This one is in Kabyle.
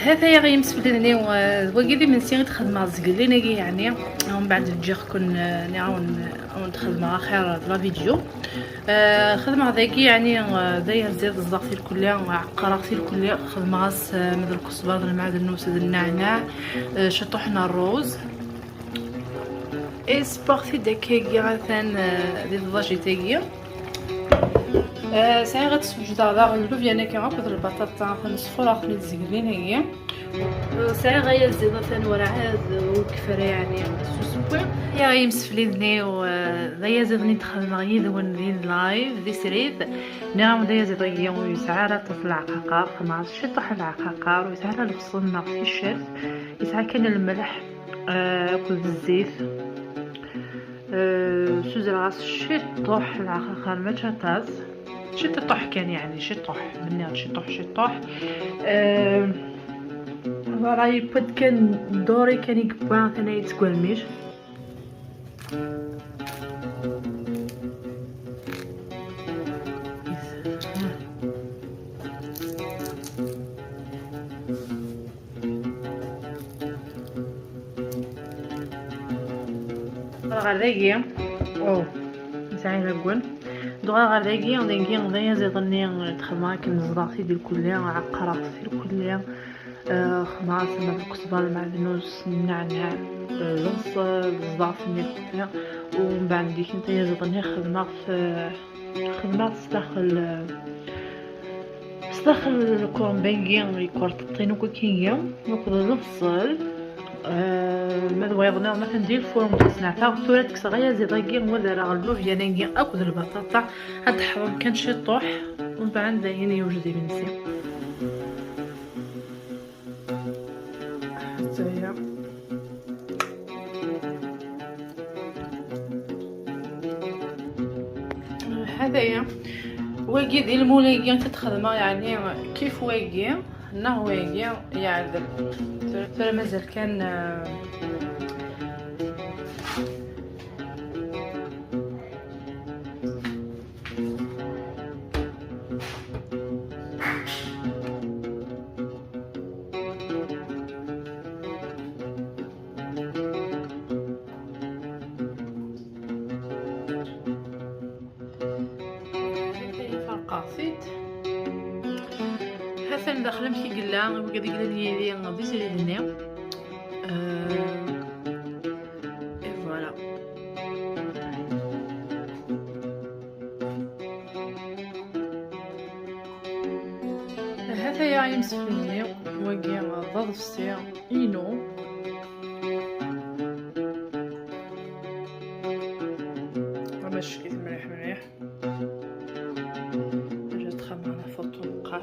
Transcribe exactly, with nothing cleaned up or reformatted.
Hata ya ɣ-yimsefliden-iw, eh, d wagi d imensi i d-xedmeɣ zgelli-agi, yeɛni, mbeɛd ǧǧiɣ-ken, eh, nniɣ-awen, awen-d-xedmeɣ axir d la vidéo. Eh, xedmeɣ dagi, yeɛni, eh, d ayaziḍ, ẓẓaɣ-t irkelli, ɛeqqreɣ-t irkelli, xedmeɣ-as, eh, ma d lkesbar, d lmeɛdennus, d nneɛneɛ, eh, ciṭuḥ n rruz. Isebbeɣ-t-id akkagi, atan, eh, di tḍajit-agi. Eh, sɛiɣ ad d-swejdeɣ daɣen llubyan-agi akked lbaṭaṭa, atan sfureɣ-ten-id zgelli-agi. Eh, sɛiɣ ayaziḍ, atan werɛad ur yefri, yeɛni, s usewwi. Ya imsefliden-iw, eh, d ayaziḍ-nni d-xedmeɣ yid-wen di live, di srid. Nniɣ-awen d ayaziḍ-agi ur yesɛi ara aṭas n leɛqaqer, xedmeɣ ciṭuḥ n leɛqaqer, ur yesɛi ara lebṣel neɣ ticcert, yesɛa kan lmelḥ, eh, akked zzit. Eh, suzreɣ-as ciṭuḥ n leɛqaqer, mačči aṭas. Ciṭuḥ kan, yeɛni, ciṭuḥ. Menniɣ-d ciṭuḥ, ciṭuḥ. Eh, voilà, yewwa-d kan dori kan i yewwa, atan yettgermic. Ɣer dagi, oh, nesɛa inagwen. Dɣa ɣer dagi, dagi d ayaziḍ-nni i d-xedmeɣ akken zḍeɣ-t-id irkelli, ɛeqqreɣ-t irkelli, eh, xedmeɣ-as ama d lkesbar, lmeɛdennus, nneɛneɛ, eh, lebṣel, zḍeɣ-ten irkelli, u mbeɛd deg-i tayaziḍ-nni xedmeɣ-t, eh, xedmeɣ-t s daxel, eh, s daxel lkurmbagi, ikurṭeṭṭin akk akkengi, akked lebṣel. Eh, ma d wayeḍ nniḍen atan di lfurm, deg sneɛtaɣ tura ad kkseɣ ayaziḍ-agi, u ad rreɣ llubyan-agi akked lbaṭaṭa, ad d-ḥḍen kan ciṭuḥ, u mbeɛd dayen yewjed imensi. Hatta ya. Hatta ya. Wagi d lmul-agi i t-xedmeɣ, yeɛni kif wagi, neɣ wagi yeɛdel. Tura, tura mazal kan, eh, Ferqeɣ-t-id. Hatan daxel amek i yella, wigad i yellan yid-i di srid-nni. Euh, et voilà. Hataya imsefliden-nni, wagi d aḍebsi-inu. Ad cekit mliḥ mliḥ. Ad txemmem la photo meqqar.